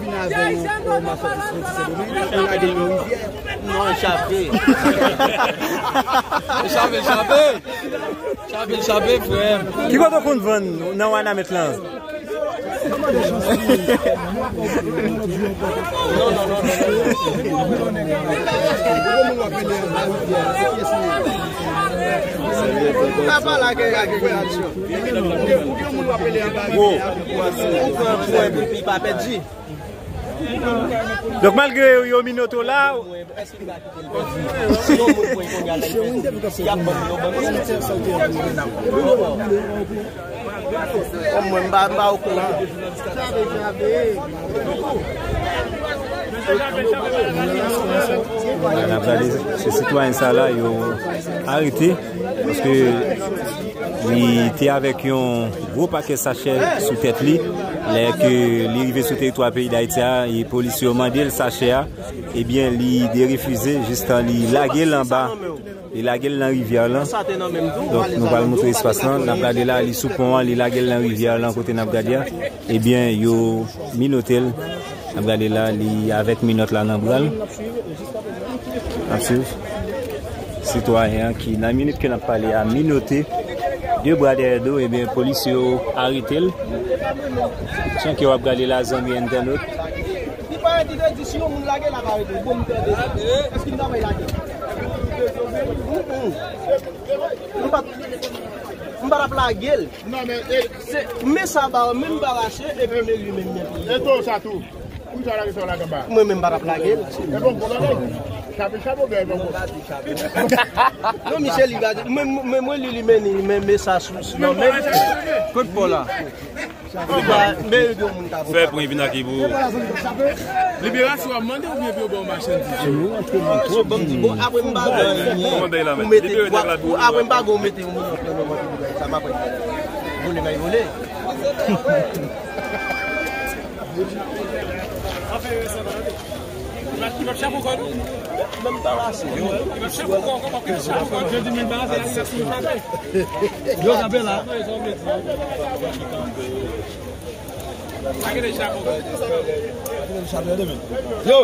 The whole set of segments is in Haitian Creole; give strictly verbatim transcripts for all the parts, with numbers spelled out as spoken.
vin avè yon, yon machandiz soti Sendomeng, nou lage l nan rivyè. Non, chape. Chape, chape. Chape, chape, frè m. Ki kote w konn vann nan Wanament lan? Ou pran pwen epi pa pèdi. Donk, malgre yo minoto la, Mwen, m pa, m pa okouran. N ap gade, se sitwayen sa la, yo arete, paske li te avèk yon gwo pakèt sachè sou tèt li. Lè ke li rive sou teritwa peyi Dayiti a, e polis yo mande l sachè a, ebyen, li derefize, jistan li lage l anba Li lage l nan rivyè lan. Sa te nan menm tou. Donk, nou pral montre espas lan. N ap gade la, li sou pon an, li lage l nan rivyè lan kote n ap gade a. Ebyen, yo minote l. N ap gade la, li avèk minòt la nan bra l. N ap swiv. Sitwayen an ki, nan minit ke n ap pale a, minote, de bra dèyè do, ebyen, polis yo arete l. Jan ke w ap gade la, zanmi entènot. Li parèt, li te di, si yon moun lage, l ap arete l. Bon, m tande sa. Èske m ta bay lage? Mm, mm. M pa, m pa t ap lage l. Non, men, e, se, men sa ba, men m pa rache, epi men li menm, men. E to sa tou. Pou sa lage sa w lage anba. Mwen menm pa t ap lage l. E bon, bon, non. Chape, chape, oubyen e bon, bon. Non, misye li gade, men, men mwen li, li men, li men, men sa sou, sou, non, men. Kot pa w la? Fè pran vin ak li pou. Liberasyon ap mande oubyen pou yo ba w machandiz? Bon, m di, bon, apre m pa gen anyen pou mete, pou, apre m pa gen mete yon moun nan pran nan vant li, sa m ap vole, bay vole. Yo kanpe la. Yo!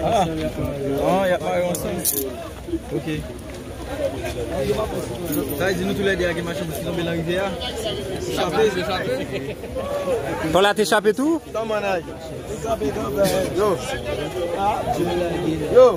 Ah, non, y a pas yon sens. Ok. Sa vle di nou toulède a gen machandiz ki tonbe nan rivyè a? Chape, se chape. Paw la te chape tou? Yo. Yo.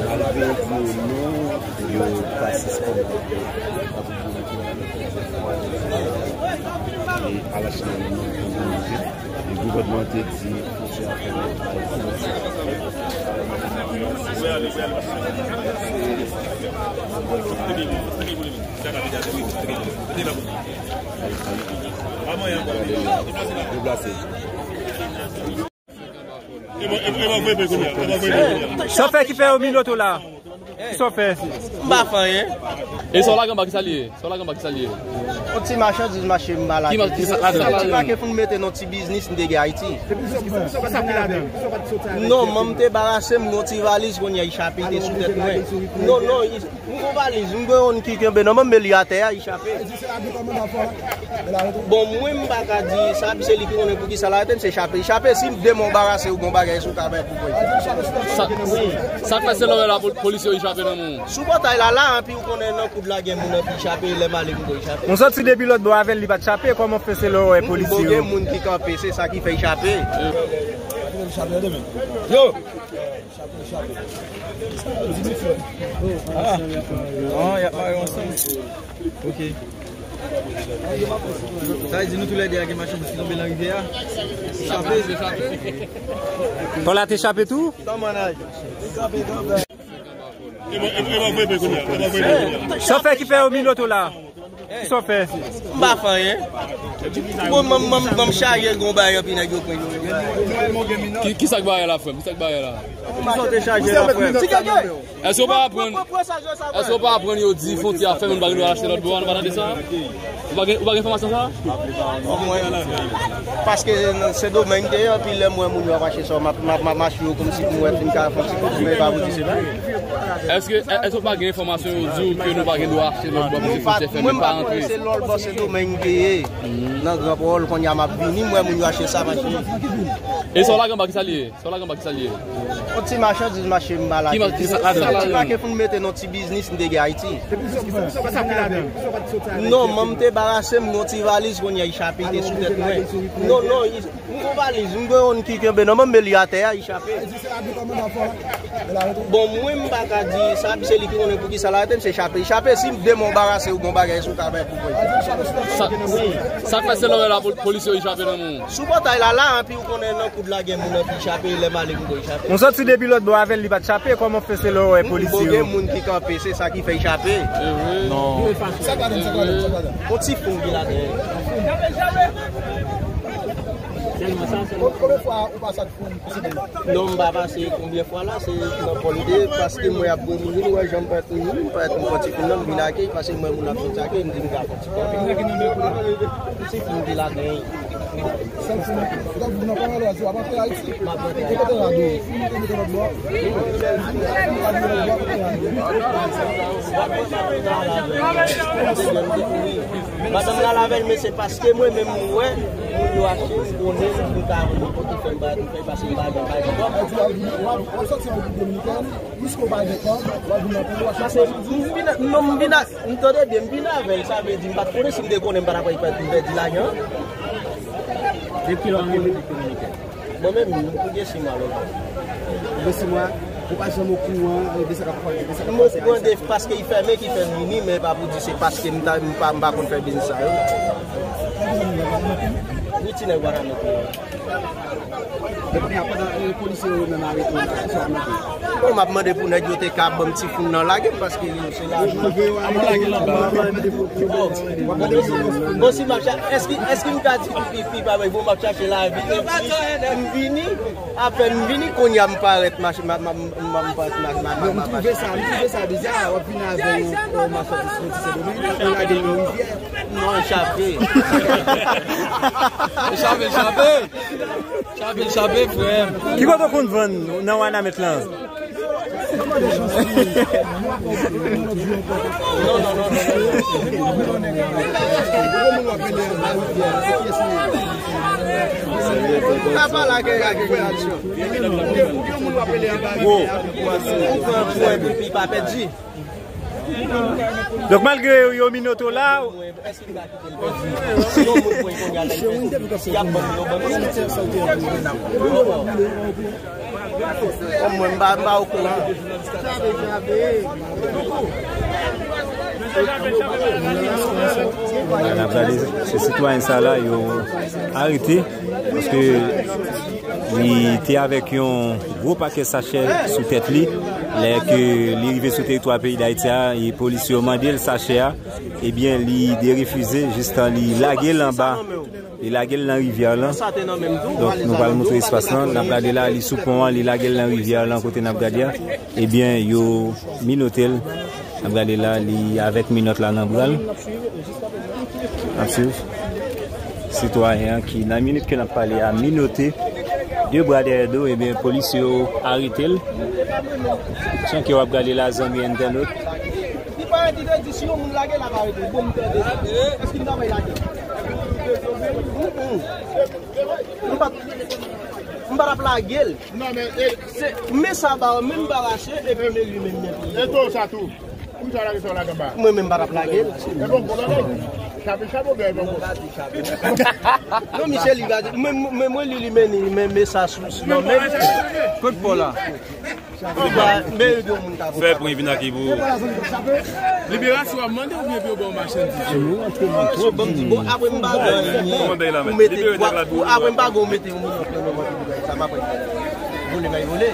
Malgre yo di yo non, yo pa sispann. E a la Chinèl, gouvènman te di fwontyè a fèmen. Deplase. Sa w fè ki fè yo minote w la? Kisa w fè? M pa fè anyen. E sa w lage anba, kisa l ye? Sa w lage anba, kisa l ye? Yon ti machandiz mache m ba lage. Ki ma-, kisa l ladan? Ti pake pou n mete nan ti biznis m te gen Ayiti. Non, manm te barase m yon ti valiz kounye a li chape, li te sou tèt mwen. Non, non, li, m gon valiz, m gon youn ki kenbe nan men m, men li atè a, li chape. Bon, mwen, m pa ka di sa, se li ki konnen pou ki sa l arete m, se chape. Chape, si demen w barase ou gon bagay sou ka bay pou mwen. Sa, sa k fè se lè w wè la pol-, polis yo chape nan men w? Sou pòtay la, la, anpi ou konnen nan koud la gen moun anpi chape, lè m ale m konn chape. Nou soti depi lòt bò avè l, li pa t chape, kòman w fè se lè w wè polis yo? Bon, gen moun ki kanpe, se sa ki fè l chape. Yo! Ah, non, y a pas yon sens. Ok. Sa vle di nou toulède a gen machandiz ki tonbe nan rivyè a? Chape, se chape. Paw la te chape tou? Sa w fè ki fè yo minote w la? Kisa w fè? M pa fè anyen. Bon, manm, manm, manm chaje gon bagay anpi nèg yo pran yo. Ki, kisa k bagay la, frè m? Kisa k bagay la? Kisa w te chaje la, frè m? Èske w pa aprann, èske w pa aprann yo di fwontyè a fèmen, nou pa gen dwa achte lòt bò a, nou pa tande sa? Ou pa gen, ou pa gen enfòmasyon sa? Paske Sendomeng te ye, anpi lè m wè moun yo ap achte sa, m ap, m ap, m ap mache yo kòmsi pou m wè fin ka fè ti kout men pa pou di se vre. Èske, èske w pa gen enfòmasyon yo di w ke nou pa gen dwa achte lòt bò pou di fwontyè fèmen, pa rantre? Se lòt bò Sendomeng te ye. Nan Gran Pawòl, kounye a m ap vini, m wè moun yo achte sa, mache. E sa w lage anba, kisa l ye? Sa w lage anba, kisa l ye? Yon ti machandiz mache m ba lage. Ki ma-, kisa k ladan? Ti pake pou n mete nan ti biznis m te gen Ayiti. Non, manm te barase m yon ti valiz kounye a li chape, li te sou tèt mwen. Non, non, li, m gon valiz, m gon youn ki kenbe nan men m, men li atè a, li chape. Bon, mwen, m pa Ka di sa, se li ki konnen pou ki sa l arete m, se chape. Chape, si demen anbarase ou gon bagay sou ka bay pou mwen. Sa, sa k fè se lè w wè la pol-, polis yo chape nan men w? Sou pòtay la, la, anpi ou konnen nan koud la gen moun anpi chape, lè m ale m konn chape. Ou soti depi lòt bò avè l, li pa t chape, kòman w fè se lè w wè polis yo? Bon, gen moun ki kanpe, se sa ki fè l chape. Non. Sa k ladan, sa k ladan, sa k ladan? On ti foun ki ladan. Konbyen fwa ou pase ak foun? Non, m pa pase konbyen fwa la, se nan pòl de, paske mwen ap bwè moun, ou wè jan m parèt moun, m parèt m pran ti foun nan, m vin ak li, paske mwen moun ap soti ak li, m di m ka pran ti foun. Se foun ki ladan. Sèl foun, ou t ap viv nan Panama, ou ap antre Ayiti. M ap antre Ayiti. Kote w ale? Foun ou te mete lòt bò? Foun ou te mete lòt bò, kote w ale? Madanm la lavel, men se paske mwen menm mwen wè moun yo achte, m konnen, m ka, m pote fè m bagay pou fè, paske m pa gen bagay pou w ap, w ap, w ap soti an Repiblik Dominikèn, piske w pa gen kòb, w ap vin nan peyi w ap chache machandiz. M vin, non, m vin a, m tande byen, m vin avè l, sa vle di m pa t konnen, si m te konnen, m pa t ap pèdi lajan. Depi lè w an Repiblik Dominikèn? Mwen menm, m gen sis mwa la. Gen sis mwa, ou pa janm okouran de sa k ap pase, de sa k ap pase Ayiti? M okouran de paske li fèmen ki fè m vini, men pa pou di se paske m ta, m pa, m pa konn fè biznis sa yo. Wi, ti nèg Wanament yo. Depi a pandan, eh, polisye yo menm arete w la, kisa w ap mande? Bon, m ap mande pou nèg yo te ka ban m ti foun nan lage m, paske yo se lajan. Bon, bon, si m ap chache, èske, èske m ka di pi, pi, pi, pa bon, m ap chache lavi, epi m vini, apèn m vini, kounye a m parèt mache, m, m, m, m, m parèt mache, m, m, m, m, m twouve sa, m twouve sa bizar, w ap vini avè yon, yon machandiz soti Sendomeng, ou lage l nan rivyè. Non, chape. Chape, chape. Chape, chape, frè m. Ki kote w konn vann nan Wanament lan? Donk, malgre yo minote w la, Kòm mwen, m pa, m pa okouran. N ap gade, se sitwayen sa la, yo arete, paske li te avèk yon gwo pakèt sachè sou tèt li. Lè ke li rive sou teritwa peyi Dayiti a, e polis yo mande l sachè a, ebyen, li derefize, jistan li lage l anba, li lage l nan rivyè lan. Donk, nou pral montre espas lan, n ap gade la, li sou pon an, li lage l nan rivyè lan, kote n ap gade a. Ebyen, yo minote l. N ap gade la, li avèk minòt la nan bra l. N ap swiv. Sitwayen an ki, nan minit ke n ap pale a, minote, de bra dèyè do, ebyen, polis yo arete l. Jan ke w ap gade la, zanmi entènot. Li pa entèdi si yon moun lage l ap arete. Bon, m tande. Èske m ta bay lage? Mm, mm. M pa, m pa t ap lage l. Non, men, e, se, men sa ba, men m pa rache, epi men li menm, men. E to sa tou. Pou sa lage sa ladan ba. Mwen menm pa t ap lage l. E bon, bon bagay. Chape, chape, oubyen e bon? Non, misye li pa di. Mwen, mwen, mwen li, li men, li men, men sa sou, sou, non, men. Kot pa w la? Fè pran vin ak li pou. Liberasyon ap mande oubyen pou yo ba w machandiz? Bon, bon, apre m pa gen anyen. Ou mete, ou, apre m pa gen, ou mete yon moun nan pran nan manje bagay sa, m ap vole, m ap vole.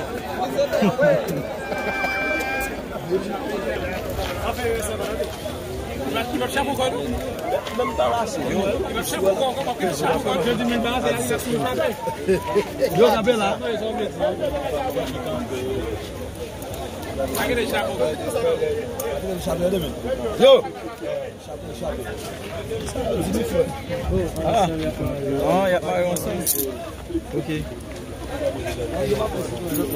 Menm pa rache. Yo, kanpe la. Yo! Ah, non, y ap mare ansanm. Ok.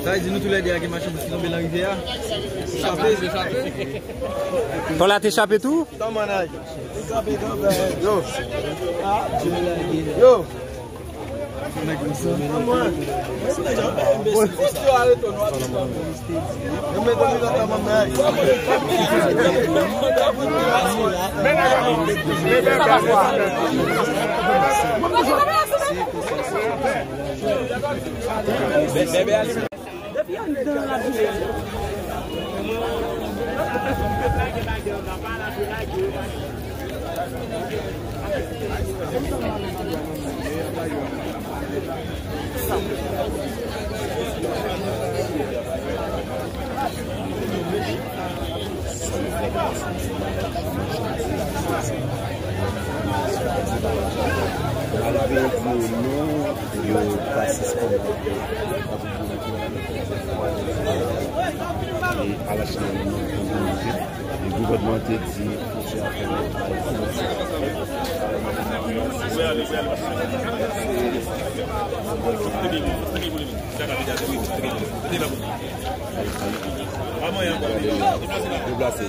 Sa vle di nou toulède a gen machandiz ki tonbe nan rivyè a? Chape? Fò la te chape tou? Yo. Yo. Bèbè ale. Depi anndan l ap vini. Malgre yo di yo non, yo pa sispann. E pa lach nan nan. E gouvènman te di fwontyè a fèmen. Deplase.